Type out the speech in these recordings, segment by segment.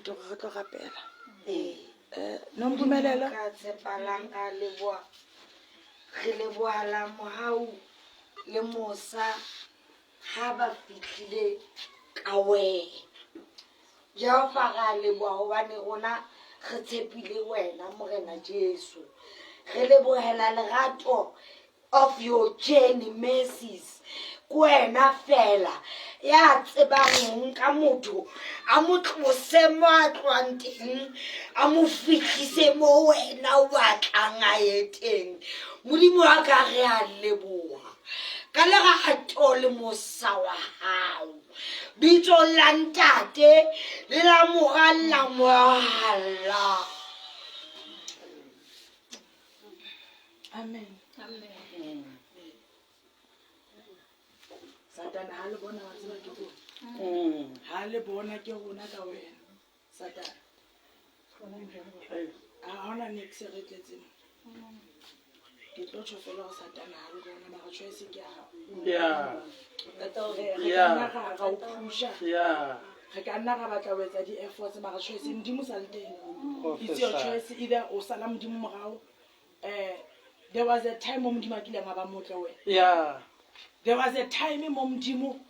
nnete gore re tlo rapela. Um Nompumelelo. Ka tshepalang a leboa re lebohala mohau le mosa ha ba fihlile ka wena. Jehova re a leboha hobane rona re tshepile wena Morena Jesu. Re lebohela lerato of your journey mercies. Ke wena fela ya tsebang ho nka motho a mo tlose mo a tlohang teng a mo fihlise mo wena o batlang a ye teng. Modimo wa ka re a leboha ka lerato le mosa wa hao. Bitsong la Ntate le la Mora le la Moya. Amen. Amen. Satana ha le bona wa tseba ke rona. Ha le bona ke rona ka wena. Satana. Ha hona niks re tletseng. Ke tlo tjho fela hore Satana ha le bona mara choice ke ya hao. Re ka nna ra o pusha. Re ka nna ra batla ho etsa di-efforts mara choice Modimo sa le teng. It's your choice either o sala Modimo morao. There was a time mo Modimo a kileng a ba motle wena. There was a time mo Modimo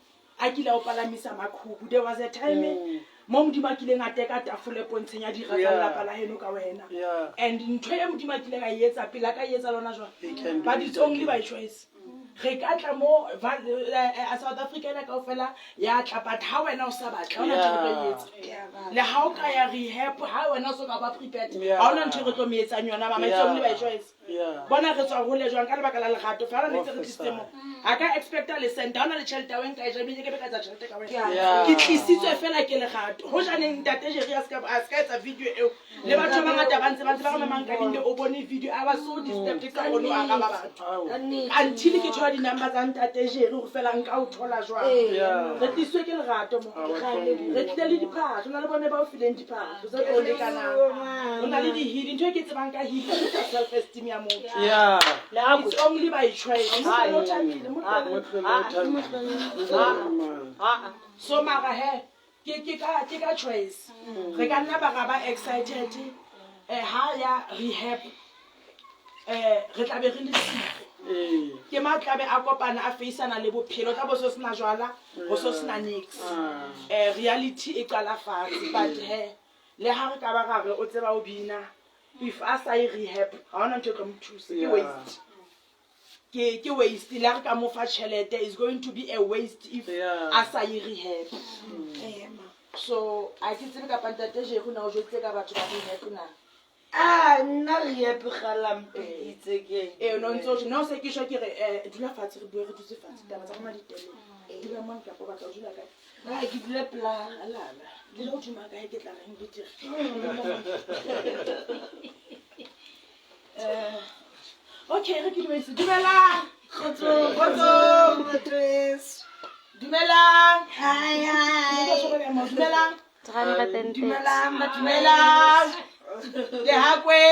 a kile a o palamisa makhubu. There was a time mo Modimo a kileng a teka tafole pontsheng ya dira tsa lelapa la heno ka wena. And ntho e Modimo a kileng a e etsa pele a ka e etsa lona jwang. He can do But it it's only again. by choice. Re ka tla mo South Africa ena kaofela ya tla, but ha wena o sa batla, ha hona ntho e re tlo e etsa. Le ha o ka ya rehab, ha wena o so ka ba prepared, ha hona ntho e re tlo mo etsang yona, mama. It's only by choice. Bona re tswa hole jwang ka lebaka la lerato. Fa hona ntse re tlisitse mo. Ha ka expecta le cent, ha hona le tjhelete ya o nka e ja, ebile ke be ka etsa tjhelete ka wena. Ke tlisitswe fela ke lerato. Hojaneng ntate Jerry a ska etsa video eo. Le batho ba bangata ba ntse ba ntse ba re mama Nkabinde o bone video, I was so disturbed ke sa kgone ho araba batho. Until ke thola di-number tsa ntate Jerry hore fela nka o thola jwang. Re tlisitswe ke lerato mo. Re tlile le diphahlo, ho na le bomme ba o fileng diphahlo tse tlo lekanang. Ho na le di-heel, ntho e ke tsebang ka heel ke tsa self esteem ya motho. It's only by choice. Mo tlohele o thabile, mo tlohele. So mara he ke ka choice. Re ka nna ba ra ba excited ha ya rehab re tla be re le siko. Ke ma tlabe a kopana a faceana le bophelo tla bo so sena jwala ho so sena nix. Reality e qala fatshe, but he le ha re ka ba ra re o tseba o bina, if a sa ye rehab ha hona ntho e tlo mo thusa, ke waste. Ke waste. Le ha re ka mo fa tjhelete, is going to be a waste if a sa ye rehab. So a ke tsebe kapa ntate Jerry na o jweditse ka batho ba rehab na? Ah, nna rehab ga lampeditse ke. Ee, no ntse o tjho, no se ke tjho ke re dula fatshe re bue, re dutse fatshe, taba tsa rona di telele. Dula mona kapa o batla ho dula kae? Ah, ke dula pela. Alala. Dula hodima kae, ke tla reng betere. Okay, re ke dumedise. Dumelang. Kgotsong. Kgotsong. Batho. Dumelang. Hi, hi. Dumelang. 330. Dumelang batho. Dumelang. Lehakwe.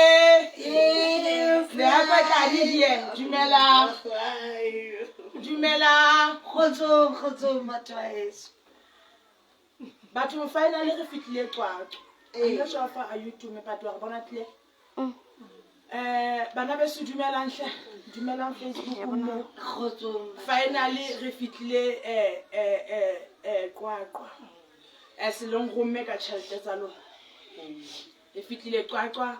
Yes. Lehakwe tladi here. Dumelang. Hi. Dumelang. Kgotsong, kgotsong batho ba heso. Batho, finally re fihlile Qwaqwa. Ee. I'm not sure how are you doing, but wa re bona tle. Bana beso, dumelang hle. Dumelang Facebook mo. Kgotsong. Finally re fihlile Qwaqwa. Se leng romme ka tjhelete tsa lona. Re fihlile Qwaqwa,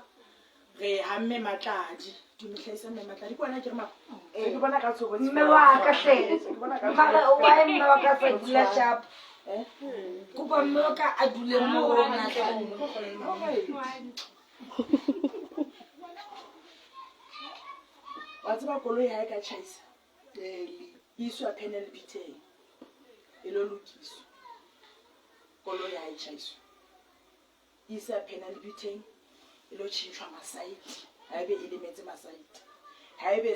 re ha mme Matladi. Dumehlahisa mme Matladi. Ke wena ke re ma. Ke bona ka tshobotsi. Mme wa ka hle. Ke bona ka Mara why mme wa ka sa dula sharp? Eh? Kopa mme wa ka a dule mo rona hle. Alright. Wa tseba koloi ha e ka tjhaisa, e iswa panel beating e lo lokiswa. Koloi ha e tjhaiswa, e isa panel beating e lo tjhentjhwa masaiti ha ebe e lemetse masaiti, ha ebe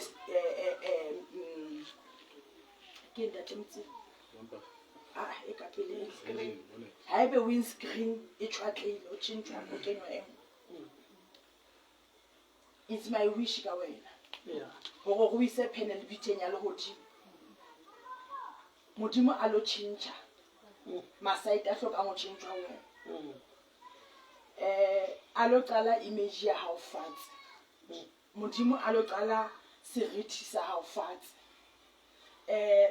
ke ntate Motse ah e ka pele, ha ebe windscreen e tjhwatlehile, o tjhentjhwa, o kenywa e nngwe. It's my wish ka wena hore re o ise panel beating ya lehodimo, Modimo a lo tjhentjha masaiti a hlokang ho tjhentjhwa ho wena. A lo qala image ya hao fatshe. Modimo a lo qala serithi sa hao fatshe.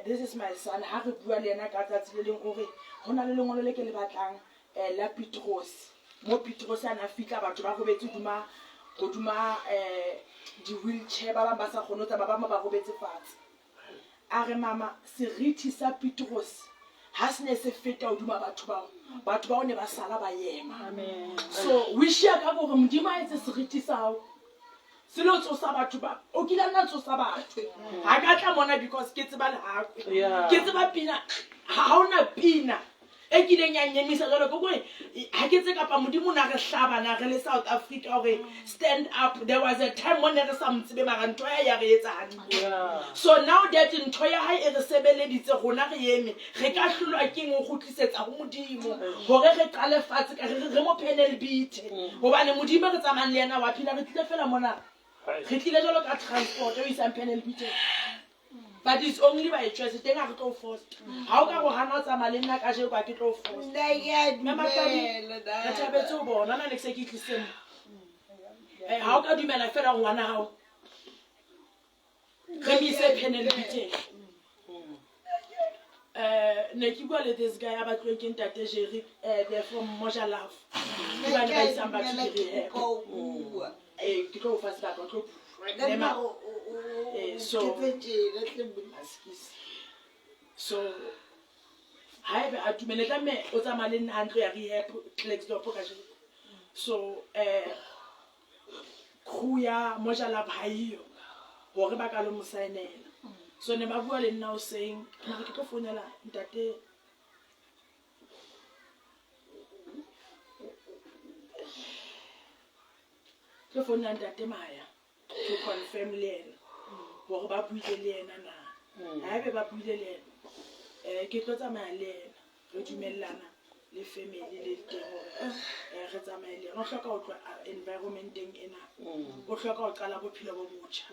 This is my son. Ha re bua le yena ka tsatsi le leng o re ho na le lengolo le ke le batlang la Petros. Mo Petros a na fihla batho ba robetse hodima hodima di-wheelchair, ba bang ba sa kgone ho tsamaya, ba bang ba robetse fatshe. A re mama, serithi sa Petros ha se ne se feta hodima batho bao, batho bao ne ba sala ba ema. So wish ya ka hore Modimo a etse serithi sa hao se lo tsosa batho ba o kile nna tsosa batho. Ha ka tla mona because ke tseba lehakwe. Ke tseba pina, ha hona pina e kileng ya nyemisa jwalo ke kore ha ke tse kapa Modimo na re hlaba na re le South Africa hore stand up. There was a time mo ne re sa mo tsebe, mara ntho ya ya re etsa hantle. So now that ntho ya hae e re sebeleditse, rona re eme, re ka hlolwa keng ho kgutlisetsa ho Modimo hore re qale fatshe ka re mo panel beat, hobane Modimo re tsamayang le yena wa phela. Re tlile fela mona, re tlile jwalo ka transport e isang panel beat, but it's only by choice. Teng ha re tlo force. Ha o ka go hana o tsamaya le nna kajeko, ha ke tlo force. Nna ke a Mme Matladi, dumela, re thabetse ho bona na le se ke tlise mo. Ha o ka dumela fela hore ngwana hao re mo ise panel beating. Ne ke bua le this guy a batluweng ke ntate Jerry, they're from Moja Love. Ke bane ba isang batho di-rehab. Ke tlo o fa sebaka, o tlo bua. Askies. So haebe a dumele, tlameha o tsamaya le nna hantle ya rehab Klerksdorp kajeno. So crew ya Moja Love ha eyo hore ba ka lo mo sign-ela. So ne ba bua le nna hoseng, mara ke tlo founela ntate. Tlo founela ntate Maya to confirm le yena hore ba buile le yena na. Haebe ba buile le yena, ke tlo tsamaya le yena, re dumellana le family le teng hore re tsamaye le yena. O hloka ho tloha environmenteng ena, o hloka ho qala bophelo bo botjha.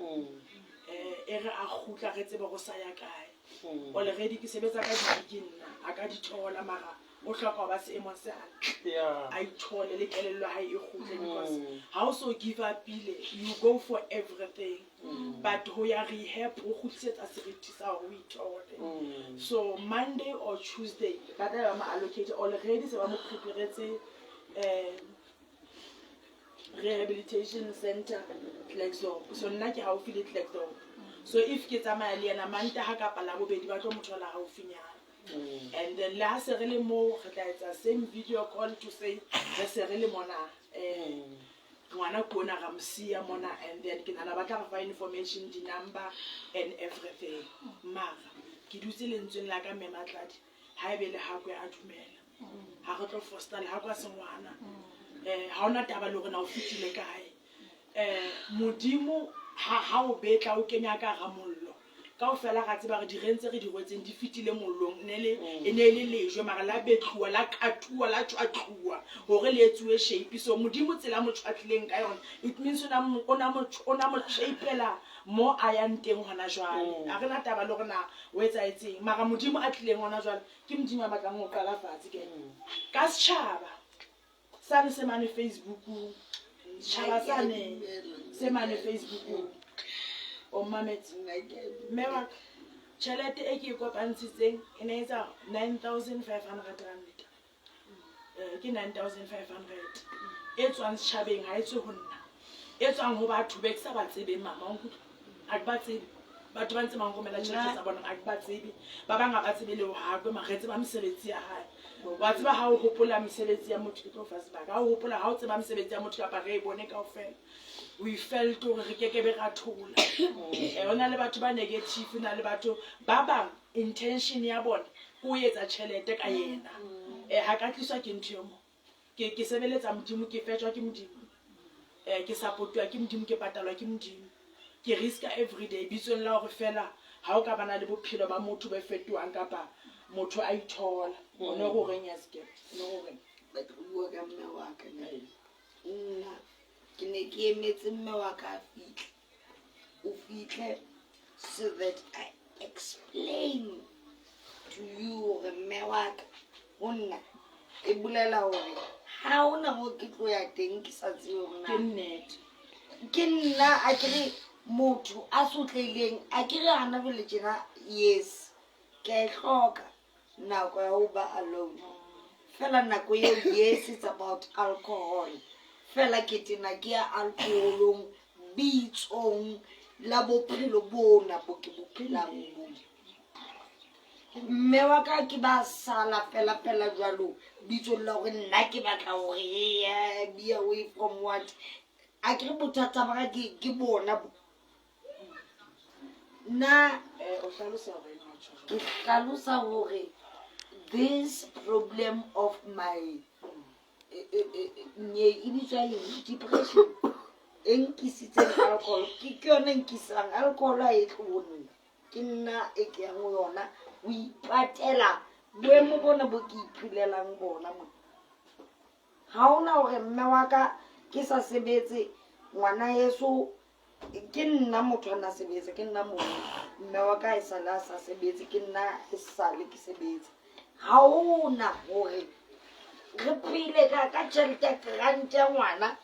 E re a kgutla, re tsebe ho sa ya kae. Already ke sebetsa ka dibiki, nna a ka di thola, mara o hloka ho ba seemong se hantle, a ithole le kelello ya hae e kgutle, because ha o so give up ile, you go for everything, but ho ya rehab ho kgutlisetsa serithi sa hore o ithole. So Monday or Tuesday ba tla ba mo allocate. Already se ba mo preparetse rehabilitation center Klerksdorp. So nna ke haufi le Klerksdorp, so if ke tsamaya le yena Mantaha kapa Labobedi, ba tlo mo thola haufinyana. And then le ha se re le moo, re tla etsa same video call to say re se re le mona, ngwana ke ona, ra mo siya mona. And then ke nahana ba tla re fa information, di-number and everything. Mara ke dutse lentsweng la ka, mme Matladi, ha ebe le hakwe a dumela, ha re tlo fosta. Le hakwe a se ngwana, ha hona taba le hore na o fetile kae. Modimo ha o betla, o kenya ka hara mollo kaofela. Ra tseba re direng tse re di rwetseng di fetile mollong, ne le e ne le lejwe, mara la betluwa, la kathuwa, la tjwatluwa hore le etsuwe shape. So Modimo tsela mo tjwatlileng ka yona, it means o na mo shapeela mo a yang teng hona jwale. Ha re na taba le hore na o etsahetseng, mara Modimo a tlileng hona jwale ke Modimo a batlang ho qala fatshe ke ka setjhaba sane se mane Facebookung, setjhaba sane se mane Facebookung. O mmametse, mme wa ka, tjhelete e ke e kopantshitseng e ne etsa R9 500. Ke 9500 e tswang setjhabeng, ha e tswe ho nna, e tswang ho batho be ke sa ba tsebeng. Mama, wa nkutlwa? Ha ke ba tsebe batho ba ntse ba nromela tjhelete tsa bona, ha ke ba tsebe. Ba bang ha ba tsebe le ho hakwe, mara re tseba mesebetsi ya hae. Wa tseba ha o hopola mesebetsi ya motho, ke tlo fa sebaka, ha o hopola, ha o tseba mesebetsi ya motho kapa re e bone kaofela, we felt hore re kekebe ra thola. Ho na le batho ba negative, ho na le batho ba bang intention ya bona ke ho etsa tjhelete ka yena. Ha ka tliswa ke ntho e mo ke sebeletsa Modimo, ke fetjwa ke Modimo, ke supportuwa ke Modimo, ke patalwa ke Modimo, ke riska everyday bitsong la hore fela ha o ka bana le bophelo ba motho bo fetohang kapa motho a ithola. O ne go reng ya skepe? O ne go reng? Batla go bua ka mme wa ka. Nna ke ne ke emetse mme wa ka a fitlhe, o fitlhe so that I explain to you gore mme wa ka go nna e bolela gore Ga ona mo ke tlo ya teng ke sa tsebe gore Ke na nnete. Ke nna a kere motho a sotleileng, a kere gana jale tjena. Yes, ke a e hloka nako ya ho ba alone fela. Nako eo, yes, it's about alcohol fela. Ke tena ke ya alcoholong bitsong la bophelo bona bo ke bo phelang bo. Mme wa ka ke ba sala fela fela jwalo bitsong la hore nna ke batla hore be away from what. A kere bothata ba ka ke bona bo nna. O hlalosa hore eng, motho? Ke hlalosa hore this problem of my nye e bitswa eng, depression e nkisitseng alcohol, ke yona e nkisang alcohol. Ha e tlo ho nna, ke nna e ke yang ho yona ho ipatela boemo bona bo ke iphelelang bona mo. Ha hona hore mme wa ka ke sa sebetse, ngwana heso ke nna motho a na sebetse, ke nna mong mme wa ka e sale a sa sebetse, ke nna e sale ke sebetse. Ha hona hore re phele ka tjhelete ya grant ya ngwana.